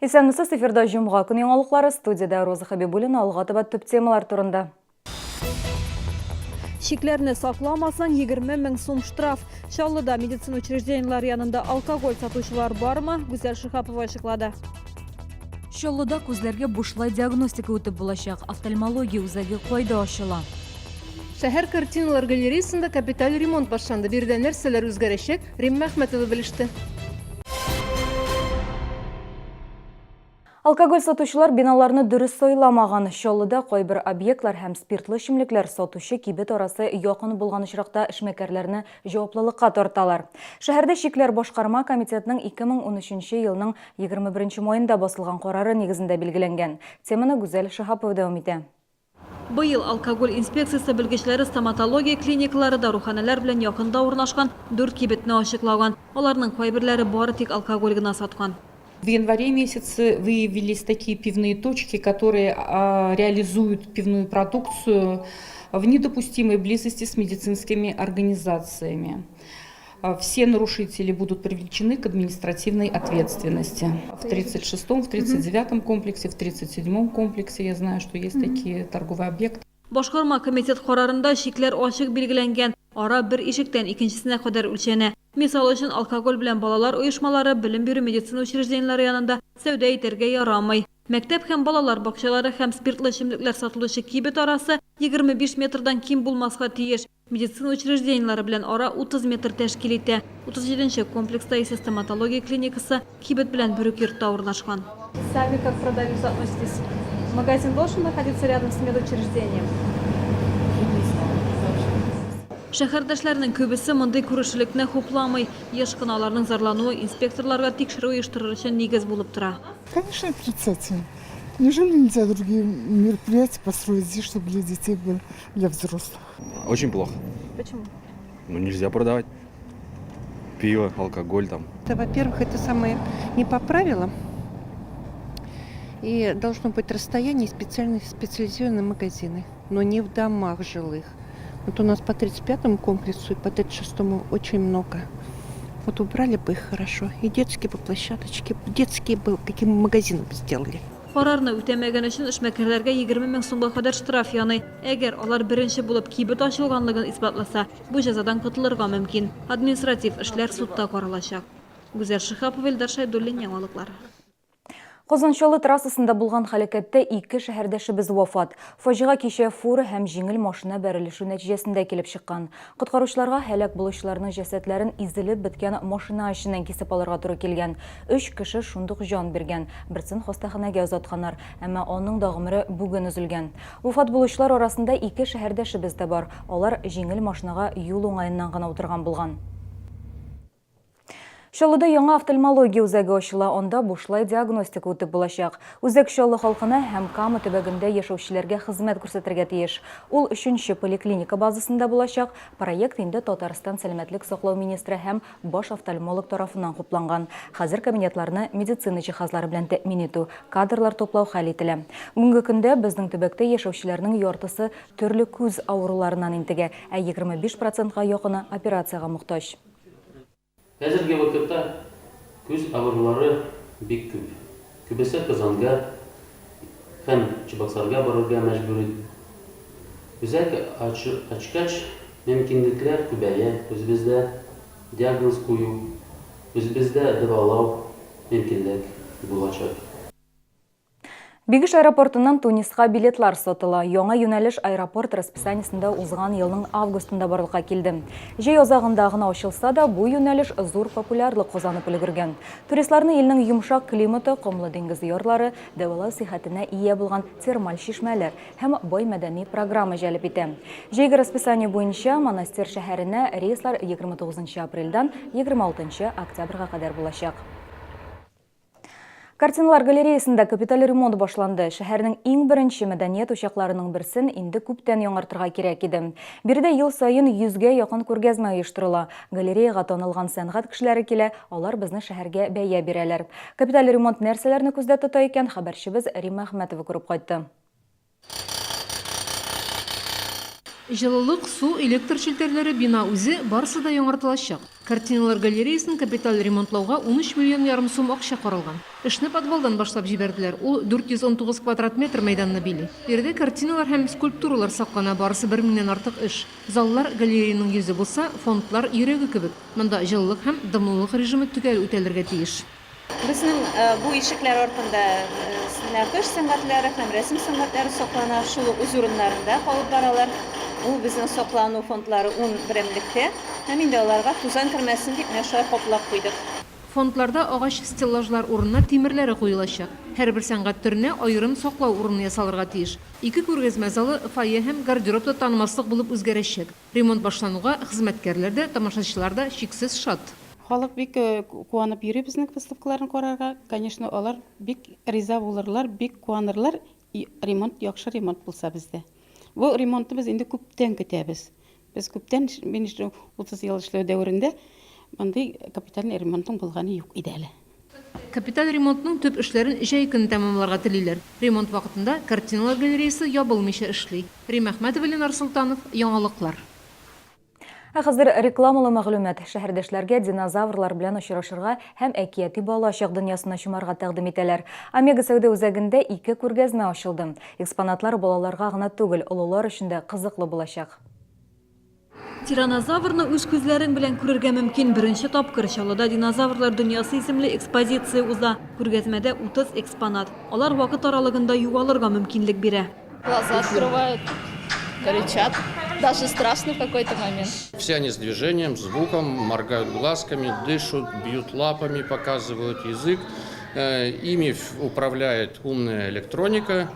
Исәнмесез, эфирда җомга көн яңалыклары, студиядә Роза Хәбибуллина, алга таба төп темалар турында. Чикләрне сакламасаң, 20 мең сум штраф. Чаллыда медицина учреждениеләре янында алкоголь сатучылар бармы? Гүзәл Шиһапова ачыклады. Чаллыда күзләргә бушлай диагностика үтеп булачак. Офтальмология үзәге кайда ачыла? Шәһәр картиналар галереясында капиталь ремонт башланды. Биредә нәрсәләр үзгәрәчәк, Римма Әхмәтова белеште. Алкоголь сатучылар биналарны дөрес сайламаган. Чаллыда кайбер объектлар һәм спиртлы эчемлекләр сатучы кибет арасы якын булган очракта эшмәкәрләрне җаваплылыкка тарталар. Шәһәрдә чикләр башкарма комитетның 2013 елның 21 маенда басылган карары нигезендә билгеләнгән. Теманы Гүзәл Шиһапова дәвам итә. Быел алкоголь инспекциясе белгечләре стоматология клиникалары, даруханәләр белән якында урнашкан дүрт кибетне ачыклаган. Аларның кайберләре бары тик алкоголь гына саткан. В январе месяце выявились такие пивные точки, которые реализуют пивную продукцию в недопустимой близости с медицинскими организациями. Все нарушители будут привлечены к административной ответственности. В 36-м, в 39-м комплексе, в 37-м комплексе, я знаю, что есть такие торговые объекты. Башкарма комитет карарында чикләр ачык билгеләнгән, ара бер ишектән икенчесенә кадәр үлчәнә. Мисал өчен, алкоголь белән балалар оешмалары, белем бирү медицина учреждениеләре янында сәүдә итәргә ярамый. Мәктәп һәм балалар бакчалары һәм спиртлы эчемлекләр сатылучы кибет арасы 25 метрдан ким булмаска тиеш. Медицина учреждениеләре белән ара 30 метр тәшкил итә. 37 нче комплекста исә стоматология клиникасы кибет белән бер үк йортта урнашкан. Сами как продавец относитесь? Магазин должен находиться рядом с медучреждением? Шәһәрдәшләрнең күбесе мондый күрешелекне хупламый. Еш кына аларның зарлануы инспекторларга тикшерү оештырыр өчен нигез булып тора. Конечно, отрицательно. Неужели нельзя другие мероприятия построить здесь, чтобы для детей было, для взрослых? Очень плохо. Почему? Ну, нельзя продавать пиво, алкоголь там. Это, во-первых, это самое не по правилам. И должно быть расстояние специальных специализированные магазины, но не в домах жилых. Вот у нас по 35-му комплексу и по 36-му очень много. Вот убрали бы их хорошо. И детские бы площадочки, детские бы, каким магазином сделали. Карарны үтәмәгән өчен эшмәкәрләргә 20 мең сумга кадәр штраф яный. Әгәр алар беренче булып кибет ачылганлыгын исбатласа, бу җәзадан котылырга мөмкин. Административ эшләр судта каралачак. Гүзәл Шиһапова, Илдар Шәйдуллин, Яңалыклар. Казан Чаллы трассасында булган һәлакәттә ике шәһәрдәшебез вафат. Фаҗига кичә фура һәм җиңел машина бәрелешү нәтиҗәсендә килеп чыккан. Коткаручыларга һәлак булучыларның җәсәдләрен изелеп беткән машина эченнән кисеп алырга туры килгән. Өч кеше шундук җан биргән, берсен хастаханәгә озатканнар, әмма аның да гомере бүген өзелгән. Вафат булучылар арасында ике шәһәрдәшебез дә бар. Алар җиңел машинага юл уңаеннан гына утырган булган. Чаллыда яңа офтальмология үзәге ачыла, анда бушлай диагностика үтеп булачак. Үзәк Чаллы халкына һәм Кама төбәгендә яшәүчеләргә хезмәт күрсәтергә тиеш. Ул өченче поликлиника базасында булачак. Проект инде Татарстан сәламәтлек саклау министры һәм баш офтальмолог тарафыннан хупланган. Хәзер кабинетларны медицина җиһазлары белән тәэмин итү, кадрлар туплау хәл ителә. Бүгенге көндә безнең төбәктә яшәүчеләрнең яртысы төрле күз авыруларыннан интегә, ә 25 процентка якыны операциягә мохтаҗ. Хәзерге вакытта күз авырулары бик күп. Күбесе Казанга һәм Чебоксарга барырга мәҗбүр. Үзәк ачкач, мөмкинлекләр күбәя, үзебездә диагноз кую, үзебездә дәвалау мөмкинлек булачак. Бигеш аэропортыннан Туниска билетлар сатыла. Яңа юнәлеш аэропорт расписаниесендә узган елның августында барлыкка килде. Җәй азагында гына ачылса да, бу юнәлеш зур популярлык казанып өлгергән. Туристларны илнең йомшак климаты, комлы диңгез ярлары, дәвалау сихәтенә ия булган термаль чишмәләр һәм бай мәдәни программа җәлеп итә. Җәйге расписание буенча Монастир шәһәренә рейслар 29 апрельдән 26 октябрьгә кадәр булачак. Картиналар галереясында капиталь ремонт башланды. Шәһәрнең иң беренче мәдәният учакларының берсен инде күптән яңартырга кирәк иде. Биредә ел саен йөзгә якын күргәзмә оештырыла. Галереяга танылган сәнгать кешеләре килә, алар безнең шәһәргә бәя бирәләр. Капиталь ремонт нәрсәләрне күздә тота икән, хәбәрчебез Римма Әхмәтова күреп кайтты. Җылылык, су, электр челтәрләре, бина үзе, барысы да яңартылачак. Картиналар галереясын капиталь ремонтлауга 13 миллион ярым сум акча каралган. Эшне подвалдан башлап җибәрделәр, ул 419 квадрат метр мәйданны били. Биредә картиналар һәм скульптуралар саклана, барысы бер меңнән артык эш. Заллар галереяның йөзе булса, фондлар, йөрәге кебек. Монда җылылык һәм дымлылык режимы төгәл үтәлергә тиеш. Безнең бу ишекләр артында нәкыш сәнгатьләре һәм рәсем сәнгатьләре саклана, шул ук үз урыннарында калып баралар. Ул безнең саклану фондлары ун берәмлектә һәм инде аларга тузан кермәсен дип менә шулай каплап куйдык. Фондларда агач стеллажлар урынына тимерләре куелачак. Һәрбер сәнгать төренә аерым саклау урыны ясалырга тиеш. Ике күргәзмә залы, фойе һәм гардероб та танымаслык булып үзгәрәчәк. Ремонт башлануга хезмәткәрләр дә, тамашачылар да чиксез шат. Халык бик куанып йөри безнең выставкаларны карарга. Конечно, алар бик риза булырлар, бик куанырлар, ремонт, яхшы ремонт булса бездә. Бу ремонтны без инде күптән көтәбез. Без күптән, мин 30 ел эшләү дәверендә мондый капитальный ремонтның булганы юк иде әле. Капиталь ремонтның төп эшләрен җәй көне тәмамларга телиләр. Ремонт вакытында картиналар галереясы ябылмыйча эшли. Римма Әхмәтова, Ленар Солтанов, Яңалыклар. Ә хәзер рекламалы мәгълүмат. Шәһәрдәшләргә динозаврлар белән очрашырга һәм әкияти балачак дөньясына чумарга тәкъдим итәләр. Омега сәүдә үзәгендә ике күргәзмә ачылды. Экспонатлар балаларга гына түгел, олылар өчен дә кызыклы булачак. Тиранозаврны үз күзләрең белән күрергә мөмкин. Беренче тапкыр Чаллыда Динозаврлар дөньясы исемле экспозиция уза. Күргәзмәдә 30 экспонат. Алар вакыт аралыгында югалырга мөмкинлек бирә. Глаза открывают, кричат. Даже страшно в какой-то момент. Все они с движением, звуком, моргают глазками, дышат, бьют лапами, показывают язык. Ими управляет умная электроника.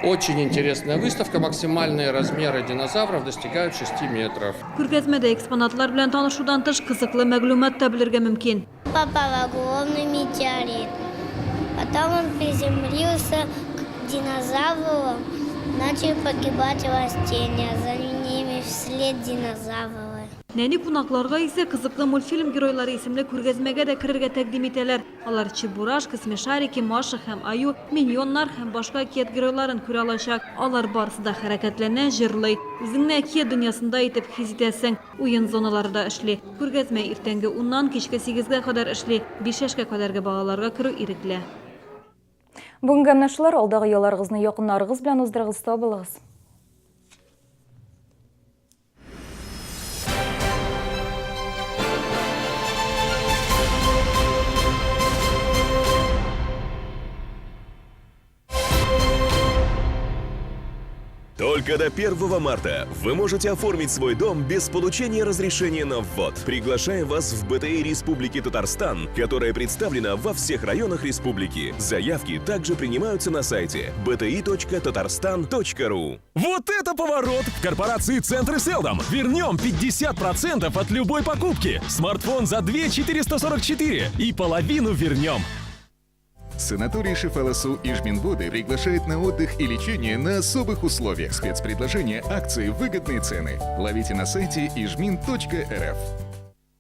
Очень интересная выставка. Максимальные размеры динозавров достигают 6 метров. Күргәзмәдә экспонатлар белән танышудан тыш, кызыклы мәгълүмат та белергә мөмкин. Попал огромный метеорит. Потом он приземлился к динозаврам, начали погибать растения, за ними вслед динозавры. Нәни кунакларга исә Кызыклы мультфильм геройлары исемле күргәзмәгә дә керергә тәкъдим итәләр. Алар Чебурашка, Смешарики, Маша һәм Аю, Миньоннар һәм башка әкият геройларын күрә алачак. Алар барысы да хәрәкәтләнә, җырлый. Үзеңне әкият дөньясында итеп хис итәсең. Уен зоналары да эшли. Күргәзмә иртәнге уннан кичке сигезгә кадәр эшли. Биш яшькә кадәрге балаларга керү ирекле. Бүгенгә менә шулар. Алдагы ялларыгызны якыннарыгыз белән уздырыгыз. Сау булыгыз! Только до 1 марта вы можете оформить свой дом без получения разрешения на ввод. Приглашаем вас в БТИ Республики Татарстан, которая представлена во всех районах республики. Заявки также принимаются на сайте bti.tatarstan.ru. Вот это поворот! В корпорации «Центры Селдом» вернем 50% от любой покупки. Смартфон за 2 444 и половину вернем. Санаторий Шифаласу Ижминводы приглашает на отдых и лечение на особых условиях. Спецпредложения, акции, выгодные цены. Ловите на сайте ижмин.рф.